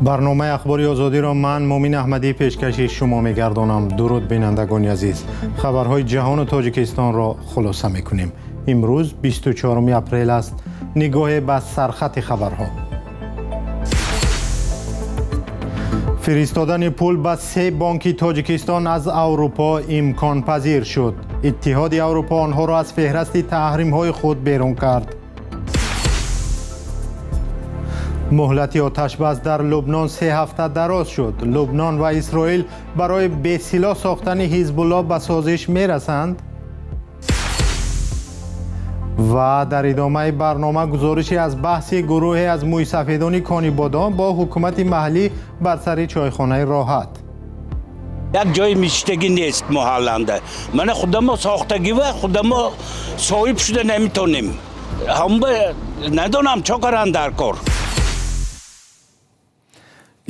Барномаи Ахбори Озодиро ман, Муъмин Аҳмадӣ, пешкаши шумо мегардонам. Дуруд, бинандагони азиз. Хабарҳои ҷаҳону Тоҷикистонро хулоса мекунем. Имрӯз 24 апрел аст. Нигоҳе ба сархати хабарҳо. Фиристодани пул ба се бонки Тоҷикистон аз Аврупо имконпазир шуд. Иттиҳоди Аврупо онҳоро аз феҳрасти таҳримҳои худ берун кард. Муҳлати оташбас дар Лубнон 3 ҳафта дароз шуд. Лубнон ва Исроил барои бесилоҳ сохтани Ҳизбулло ба созиш мерасанд. Ва дар идомаи барнома гузорише аз баҳси гурӯҳе аз мӯйсафедони Конибодом бо ҳукумати маҳаллӣ бар сари чойхонаи Роҳат. Як ҷои миштагӣ нест маҳалланда. Мана, худамо сохтагӣ ва худамо соҳиб шуда наметонем. Ҳамба надонам чо каран дар кор.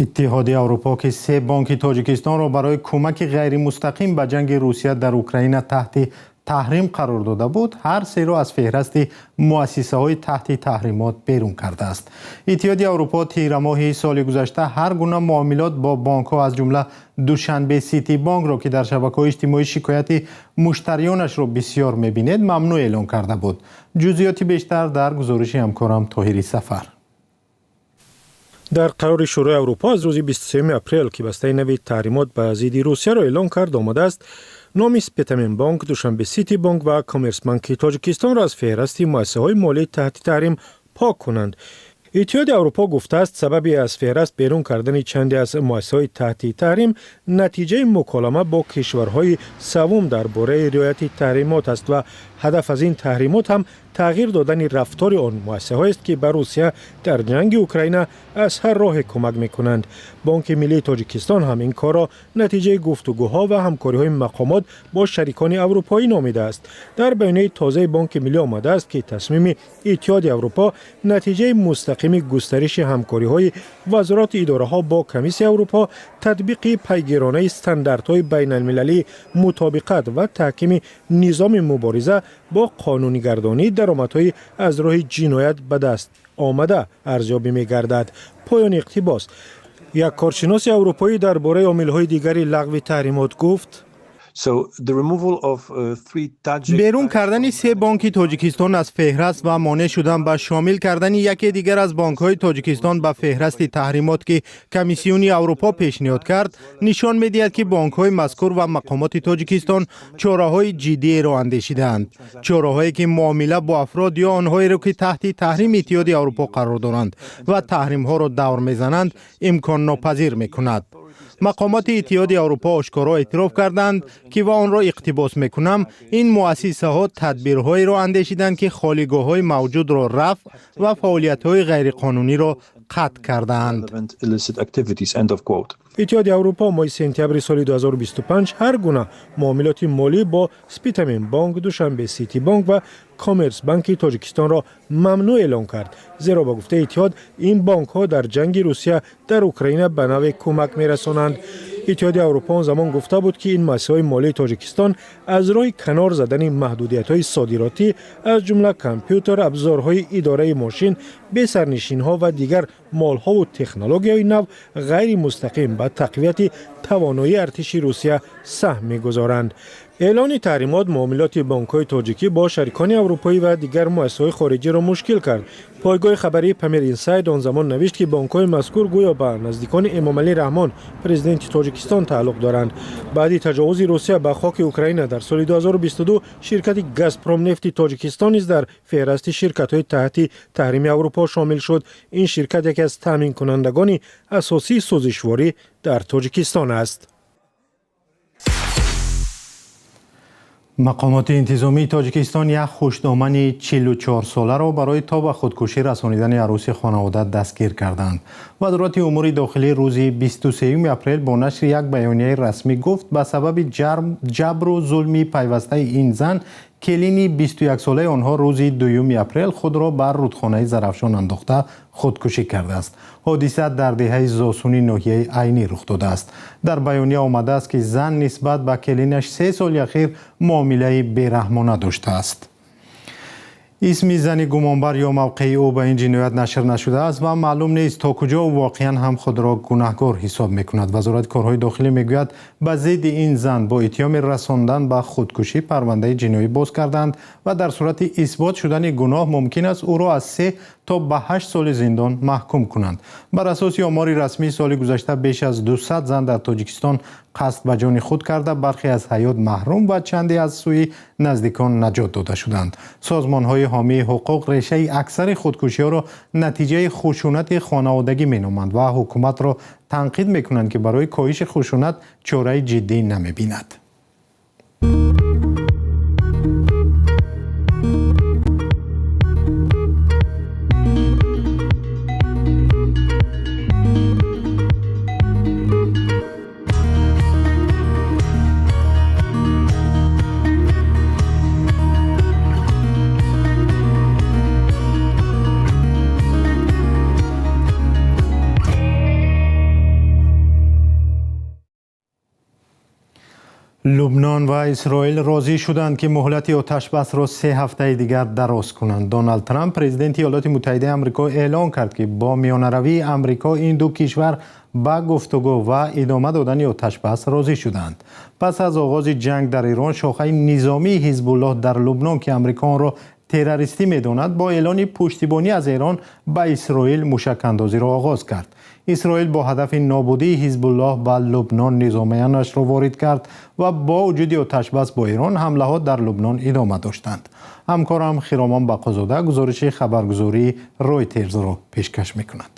Иттиҳоди Аврупо, ки се бонки Тоҷикистонро барои кӯмаки ғайримустақим ба ҷанги Русия дар Украина таҳти таҳрим қарор дода буд, ҳар серо аз феҳрасти муассисаҳои таҳти таҳримот берун кардааст. Иттиҳоди Аврупо тирамоҳи соли гузашта ҳар гуна муомилот бо бонкҳо, аз ҷумла Душанбе Сити Бонкро, ки дар шабакаҳои иҷтимоӣ шикояти муштариёнашро бисёр мебинед, мамнӯъ эълон карда буд. Ҷузъиёти бештар дар гузориши ҳамкорам Тоҳири Сафар. Дар қарори Шӯрои Аврупо аз рӯзи 23 апрел, ки бастаи нави таҳримот ба зидди Русияро эълон кард, омадааст: номи Спитамен Бонк, Душанбе Сити Бонк ва Коммерсбанки Тоҷикистонро аз феҳрасти муассисаҳои молии таҳти таҳрим пок кунанд. Иттиҳоди Аврупо гуфтааст, сабаби аз феҳраст берун кардани чанде аз муассисаҳои таҳти таҳрим натиҷаи муколама бо кишварҳои саввум дар бораи риояти таҳримот аст ва ҳадаф аз ин таҳримот ҳам тағйир додани рафтори он муассисаҳоест, ки ба Русия дар ҷанги Украина аз ҳар роҳе кӯмак мекунанд. Бонки Миллии Тоҷикистон ҳам ин корро натиҷаи гуфтугӯҳо ва ҳамкориҳои мақомот бо шарикони аврупоӣ номидааст. Дар баёнияи тозаи Бонки Миллӣ омадааст, ки тасмими Иттиҳоди Аврупо натиҷаи мустақими густариши ҳамкориҳои вазорату идораҳо бо Комиссияи Аврупо, татбиқи пайгиронаи стандартҳои байналмилалии мутобиқат ва таҳкими низоми мубориза бо қонунигардонии даромадҳои аз роҳи ҷиноят ба даст омада арзёбӣ мегардад. Поёни иқтибос. Як коршиноси аврупоӣ дар бораи омилҳои дигари лағви таҳримот гуфт: Берун кардани се бонки Тоҷикистон аз феҳраст ва монеъ шудан ба шомил кардани яке дигар аз бонкҳои Тоҷикистон ба феҳрасти таҳримот, ки Комиссиони Аврупо пешниҳод кард, нишон медиҳад, ки бонкҳои мазкур ва мақомоти Тоҷикистон чораҳои ҷиддиеро андешидаанд, чораҳое ки муомила бо афрод ё онҳоеро, ки таҳти таҳрими Иттиҳоди Аврупо қарор доранд ва таҳримҳоро давр мезананд, имконнопазир мекунад. Мақомоти Иттиҳоди Аврупо ошкоро эътироф карданд, ки, ва онро иқтибос мекунам, ин муассисаҳо тадбирҳоеро андешиданд, ки холигоҳҳои мавҷудро рафъ ва фаъолиятҳои ғайриқонуниро қатъ кардаанд. Иттиҳоди Аврупо моҳи сентябри соли 2025 ҳар гуна муомилоти молӣ бо Спитамен Бонк, Душанбе Сити Бонк ва Коммерс Банки Тоҷикистонро мамнӯъ эълон кард, зеро ба гуфтаи иттиҳод ин бонкҳо дар ҷанги Русия дар Украина ба навъе кӯмак мерасонанд. Иттиҳоди Аврупо он замон гуфта буд, ки ин муассисаҳои молии Тоҷикистон аз роҳи канор задани маҳдудиятҳои содиротӣ, аз ҷумла компютер, абзорҳои идораи мошин, бесарнишинҳо ва дигар молҳову технологияҳои нав, ғайримустақим ба тақвияти тавоноии артиши Русия саҳм мегузоранд. Эълони таҳримот муомилоти бонкҳои тоҷикӣ бо шарикони аврупоӣ ва дигар муассисаҳои хориҷиро мушкил кард. Пойгоҳи хабарии Памир Инсайд он замон навишт, ки бонкҳои мазкур гӯё ба наздикони Эмомалӣ Раҳмон, президенти Тоҷикистон, тааллуқ доранд. Баъди таҷовузи Русия ба хоки Украина дар соли 2022 ширкати Газпромнефти Тоҷикистон низ дар феҳрасти ширкатҳои таҳти таҳрими Аврупо шомил шуд. Ин ширкат яке аз таъминкунандагони асосии сӯзишворӣ дар Тоҷикистон аст. Мақомоти интизомии Тоҷикистон як хушдомани 44-соларо барои то ба худкушӣ расонидани арӯси хонавода дастгир карданд. Вазорати умури дохилӣ рӯзи 23 апрел бо нашри як баёнияи расмӣ гуфт, ба сабаби ҷабру зулми пайвастаи ин зан келини 21-солаи онҳо рӯзи 2 апрел худро бар рудхонаи Зарафшон андохта худкушӣ кардааст. Ҳодиса дар деҳаи Зосуни ноҳияи Айнӣ рух додааст. Дар баёния омадааст, ки зан нисбат ба келинаш 3 соли ахир муомилаи бераҳмона доштааст. Исми зани гумонбар ё мавқеи ӯ ба ин ҷиноят нашр нашудааст ва маълум нест, то куҷо ӯ воқеан ҳам худро гунаҳгор ҳисоб мекунад. Вазорати корҳои дохилӣ мегӯяд, ба зидди ин зан бо иттиҳоми расондан ба худкушӣ парвандаи ҷиноӣ боз карданд ва дар сурати исбот шудани гуноҳ мумкин аст ӯро аз 3 то ба 8 соли зиндон маҳкум кунанд. Бар асоси омори расмӣ, соли гузашта беш аз 200 зан дар Тоҷикистон қасд ба ҷони худ карда, бархе аз ҳаёт маҳрум ва чанде аз сӯи наздикон наҷот дода шуданд. Созмонҳои ҳомии ҳуқуқ решаи аксари худкушиҳоро натиҷаи хушунати хонаводагӣ меноманд ва ҳукуматро танқид мекунанд, ки барои коҳиши хушунат чораи ҷиддӣ намебинад. Лубнон ва Исроил розӣ шуданд, ки муҳлати оташбасро 3 ҳафтаи дигар дароз кунанд. Доналд Трамп, президенти Иёлоти Муттаҳидаи Амрико, эълон кард, ки бо миёнаравии Амрико ин ду кишвар ба гуфтугӯ ва идома додани оташбас розӣ шуданд. Пас аз оғози ҷанг дар Эрон, шохаи низомии Ҳизбуллоҳ дар Лубнон, ки Амрико онро террористӣ медонад, бо эълони пуштибонӣ аз Эрон ба Исроил мушакандозиро оғоз кард. Исроил бо ҳадафи нобудии Ҳизбуллоҳ ба Лубнон низомиянашро ворид кард ва бо вуҷуди оташбас бо Эрон ҳамлаҳо дар Лубнон идома доштанд. Ҳамкорам Хиромон Бақозода гузориши хабаргузории Ройтерзро пешкаш мекунад.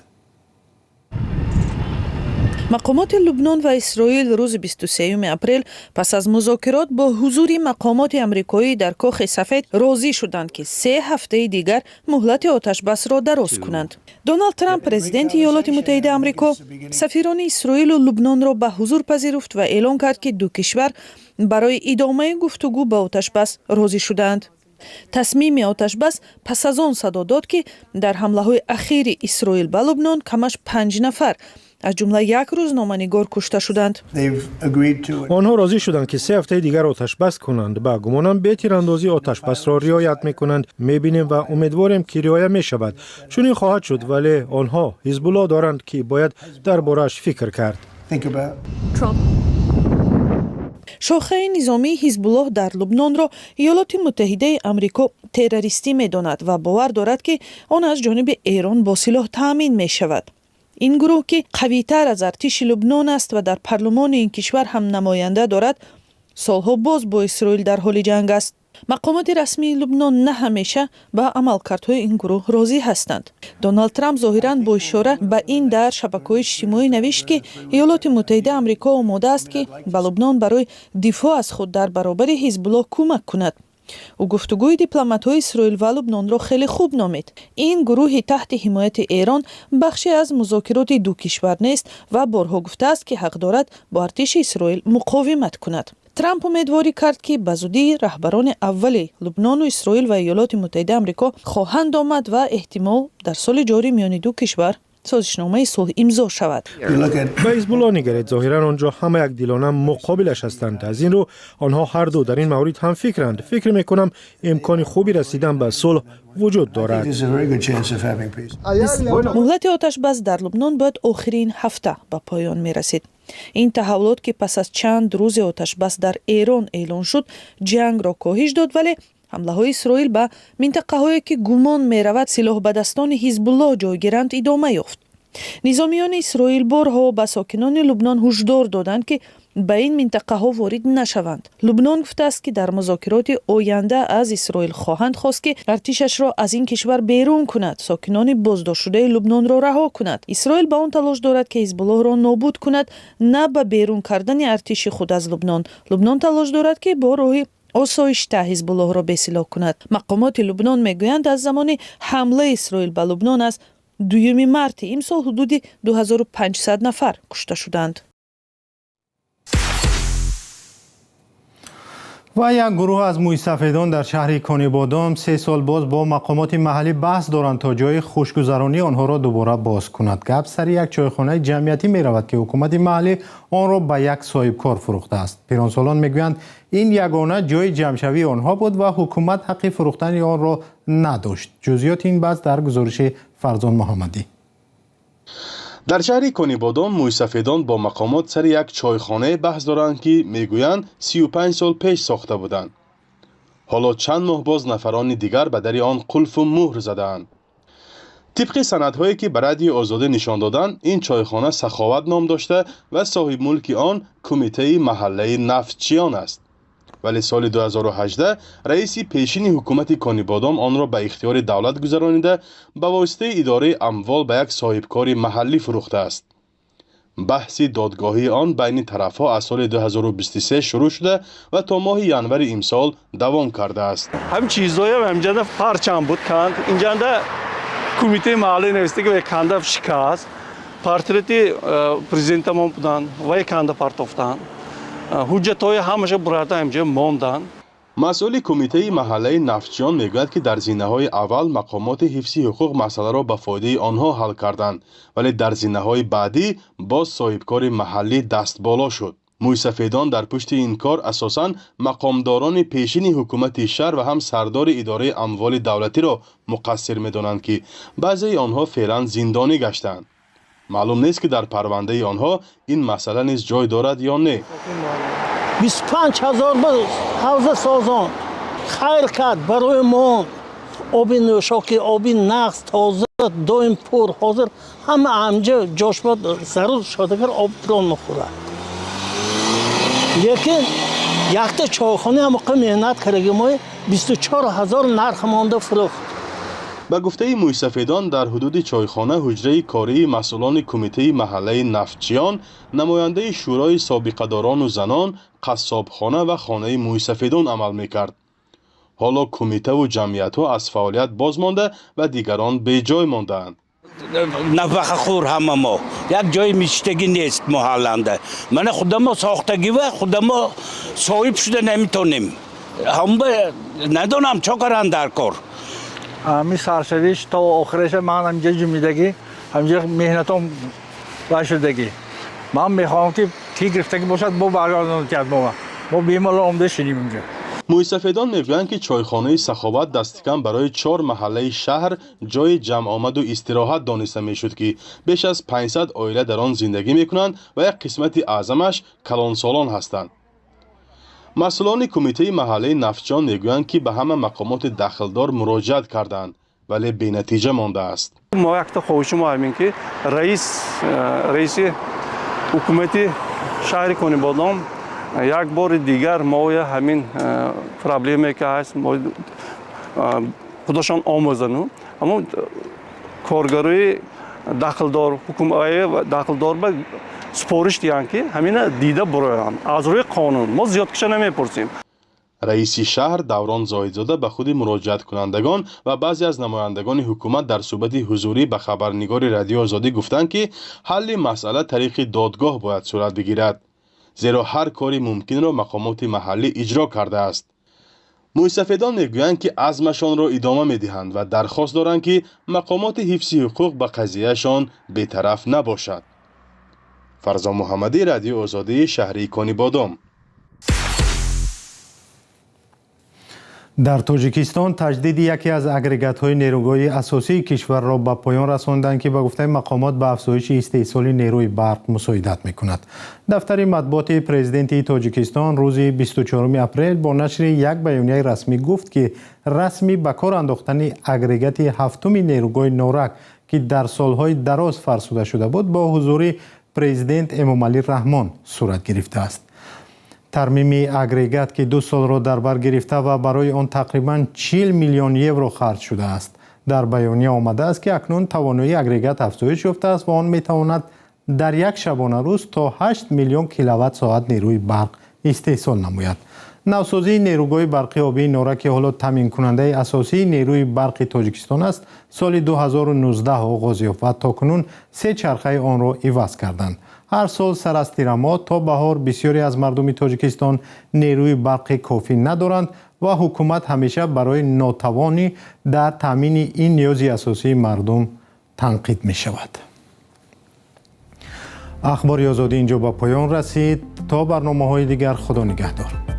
Мақомоти Лубнон ва Исроил рӯзи 23 апрел пас аз музокирот бо ҳузури мақомоти амрикоӣ дар Кохи Сафед розӣ шуданд, ки 3 ҳафтаи дигар муҳлати оташбасро дароз кунанд. Доналд Трамп, президенти Иёлоти Муттаҳидаи Амрико, сафирони Исроилу Лубнонро ба ҳузур пазируфт ва эълон кард, ки ду кишвар барои идомаи гуфтугӯ ба оташбас розӣ шудаанд. Тасмими оташбас пас аз он садо дод, ки дар ҳамлаҳои ахири Исроил ба Лубнон камаш панҷ нафар, аз ҷумла як рӯзноманигор, кушта шуданд. Онҳо розӣ шуданд, ки 3 ҳафтаи дигар оташбас кунанд. Ба гумонам, бе тирандозӣ оташбасро риоят мекунанд. Мебинем ва умедворем, ки риоя мешавад. Чунин хоҳад шуд, вале онҳо Ҳизбуллоҳ доранд, ки бояд дар борааш фикр кард. Шохаи низомии Ҳизбуллоҳ дар Лубнонро Иёлоти Муттаҳидаи Амрико террористӣ медонад ва бовар дорад, ки он аз ҷониби Эрон бо силоҳ таъмин мешавад. Ин гурӯҳ, ки қавитар аз артиши Лубнон аст ва дар парлумони ин кишвар ҳам намоянда дорад, солҳо боз бо Исроил дар ҳоли ҷанг аст. Мақомоти расмии Лубнон на ҳамеша ба амалкардҳои ин гурӯҳ розӣ ҳастанд. Доналд Трамп зоҳиран бо ишора ба ин дар шабакаҳои иҷтимоӣ навишт, ки Иёлоти Муттаҳидаи Амрико омода аст, ки ба Лубнон барои дифоъ аз худ дар баробари Ҳизбуллоҳ кӯмак кунад. Ӯ гуфтугӯи дипломатҳои Исроил ва Лубнонро хеле хуб номид. Ин гурӯҳи таҳти ҳимояти Эрон бахше аз музокироти ду кишвар нест ва борҳо гуфтааст, ки ҳақ дорад бо артиши Исроил муқовимат кунад. Трамп умедворӣ кард, ки ба зудӣ раҳбарони аввали Лубнону Исроил ва Иёлоти Муттаҳидаи Амрико хоҳанд омад ва эҳтимол дар соли ҷорӣ миёни ду кишвар созишномаи сулҳ имзо шавад. Ба Ҳизбулло нигаред. Зоҳиран, он ҷо ҳама якдилона муқобилаш ҳастанд. Аз ин рӯ онҳо ҳарду дар ин маврид ҳамфикранд. Фикр мекунам, имкони хуби расидан ба сулҳ вуҷуд дорад. Муҳлати оташбас дар Лубнон бояд охири ин ҳафта ба поён мерасид. Ин таҳаввулот, ки пас аз чанд рӯзи оташбас дар Эрон эълон шуд, ҷангро коҳиш дод, вале ҳамлаҳои Исроил ба минтақаҳое, ки гумон меравад силоҳбадастони Ҳизбуллоҳ ҷойгиранд, идома ёфт. Низомиёни Исроил борҳо ба сокинони Лубнон ҳушдор доданд, ки ба ин минтақаҳо ворид нашаванд. Лубнон гуфтааст, ки дар музокироти оянда аз Исроил хоҳанд хост, ки артишашро аз ин кишвар берун кунад, сокинони боздоштшудаи Лубнонро раҳо кунад. Исроил ба он талош дорад, ки Ҳизбуллоҳро нобуд кунад, на ба берун кардани артиши худ аз Лубнон. Лубнон талош дорад, ки бо роҳи осоишта Ҳизбуллоҳро бесилоҳ кунад. Мақомоти Лубнон мегӯянд, аз замони ҳамлаи Исроил ба Лубнон аз 2 марти имсол ҳудуди 2500 нафар кушта шуданд. Ва як гурӯҳ аз мӯйсафедон дар шаҳри Конибодом 3 сол боз бо мақомоти маҳаллӣ баҳс доранд, то ҷои хушгузаронии онҳоро дубора боз кунад. Гап сари як чойхонаи ҷамъиятӣ меравад, ки ҳукумати маҳаллӣ онро ба як соҳибкор фурӯхтааст. Пиронсолон мегӯянд, ин ягона ҷои ҷамъшавии онҳо буд ва ҳукумат ҳаққи фурӯхтани онро надошт. Ҷузъиёти ин баҳс дар гузориши Фарзон Муҳаммадӣ. Дар шаҳри Конибодом мӯйсафедон бо мақомот сари як чойхонае баҳс доранд, ки мегӯянд, 35 сол пеш сохта буданд. Ҳоло чанд моҳ боз нафарони дигар ба дари он қулфу муҳр задаанд. Тибқи санадҳое, ки ба Радиои Озодӣ нишон доданд, ин чойхона «Саховат» ном дошта ва соҳибмулки он кумитаи маҳаллаи Нафтчиён аст. Вале соли 2018 раиси пешини ҳукумати Конибодом онро ба ихтиёри давлат гузаронида, ба воситаи идораи амвол ба як соҳибкори маҳаллӣ фурӯхтааст. Баҳси додгоҳии он байни тарафҳо аз соли 2023 шурӯъ шуда ва то моҳи январи имсол давом кардааст. Ҳам чизоям ҳамҷанда парчам буд, канд инҷанда кумитаи маҳаллӣ нависта, ки канда шикаст. Портрети президентамон буданд, вай канда партофтанд, ҳуҷҷатҳои ҳамаша бурарда ҳамҷа монданд. Масъули кумитаи маҳаллаи Нафтчиён мегӯяд, ки дар зинаҳои аввал мақомоти ҳифзи ҳуқуқ масъаларо ба фоидаи онҳо ҳал карданд, вале дар зинаҳои баъдӣ боз соҳибкори маҳаллӣ дастболо шуд. Мӯйсафедон дар пушти ин кор асосан мақомдорони пешини ҳукумати шаҳр ва ҳам сардори идораи амволи давлатиро муқассир медонанд, ки баъзеи онҳо феълан зиндонӣ гаштаанд. Маълум нест, ки дар парвандаи онҳо ин масъала низ ҷой дорад ё не. 25 000 ба ҳавза созон хайр кард барои мо. Оби нӯшокӣ, оби нағз, тоза, доим пур. Ҳозир ҳама амҷа ҷошба зарур шодагар об трон мехӯрад. Лекин якта чойхона ҳамоқа меҳнат кардаги мо 24 000 нарх монда фурӯхт. Ба гуфтаи мӯйсафедон, дар ҳудуди чойхона ҳуҷраи кории масъулони кумитаи маҳаллаи Нафтчиён, намояндаи шӯрои собиқадорону занон, қассобхона ва хонаи мӯйсафедон амал мекард. Ҳоло кумитаву ҷамъиятҳо аз фаъолият боз монда ва дигарон беҷой мондаанд. Нафақахӯр ҳама мо, як ҷои миштагӣ нест маҳалланда. Мана худамо сохтагӣ ва худамо соҳиб шуда наметонем. Ҳама надонам чо каран дар кор. Ҳами саршавиш то охираша ман ҳамҷа ҷумидагӣ, ҳамҷа меҳнатом вай шудагӣ. Ман мехоҳам, ки ки гирифтагӣ бошад, бо баргардонатият. Мо бемалол омда шинем инҷа. Мӯйсафедон мегӯянд, ки чойхонаи «Саховат» дастикам барои чор маҳаллаи шаҳр ҷои ҷамъомаду истироҳат дониста мешуд, ки беш аз 500 оила дар он зиндагӣ мекунанд ва як қисмати аъзамаш калонсолон ҳастанд. Масъулони кумитаи маҳаллаи Нафтчиён мегӯянд, ки ба ҳама мақомоти дахлдор муроҷиат кардаанд, вале бенатиҷа мондааст. Мо якта хоҳиши мо ҳамин, ки раис раиси ҳукумати шаҳри Конибодом як бори дигар моя ҳамин проблеме ки ҳаст, худошон омӯзану ҳамон коргарои дахлдор, дахлдор ба супориш диҳанд, ки ҳамина дида буроянд аз рӯи қонун. Мо зиёдкиша намепурсем. Раиси шаҳр Даврон Зоҳидзода ба худи муроҷиаткунандагон ва баъзе аз намояндагони ҳукумат дар суҳбати ҳузурӣ ба хабарнигори Радиои Озодӣ гуфтанд, ки ҳалли масъала тариқи додгоҳ бояд сурат бигирад, зеро ҳар кори мумкинро мақомоти маҳаллӣ иҷро кардааст. Мӯйсафедон мегӯянд, ки азмашонро идома медиҳанд ва дархост доранд, ки мақомоти ҳифзи ҳуқуқ ба қазияшон бетараф набошад. Фарзон Муҳаммадӣ, Радиои Озодӣ, шаҳри Конибодом. Дар Тоҷикистон таҷдиди яке аз агрегатҳои нерӯгоҳи асосии кишварро ба поён расонданд, ки ба гуфтаи мақомот ба афзоиши истеҳсоли нерӯи барқ мусоидат мекунад. Дафтари матбуоти президенти Тоҷикистон рӯзи 24 апрел бо нашри як баёнияи расмӣ гуфт, ки расми ба кор андохтани агрегати ҳафтуми нерӯгоҳи Норак, ки дар солҳои дароз фарсуда шуда буд, бо ҳузури президент Эмомалӣ Раҳмон сурат гирифтааст. Тармими агрегат, ки 2 солро дар бар гирифта ва барои он тақрибан 40 миллион евро харҷ шудааст. Дар баёния омадааст, ки акнун тавоноии агрегат афзоиш ёфтааст ва он метавонад дар як шабонарӯз то 8 миллион киловатт соат нерӯи барқ истеҳсол намояд. Навсозии нерӯгоҳи барқи обии Норак, ки ҳоло таъминкунандаи асосии нерӯи барқи Тоҷикистон аст, соли 2019 оғоз ёфт ва то кунун се чархаи онро иваз карданд. Ҳар сол сар аз тирамоҳ то баҳор бисёре аз мардуми Тоҷикистон нерӯи барқи кофӣ надоранд ва ҳукумат ҳамеша барои нотавонӣ дар таъмини ин ниёзи асосии мардум танқид мешавад. Ахбори Озодӣ инҷо ба поён расид. То барномаҳои дигар, Худо нигаҳдор.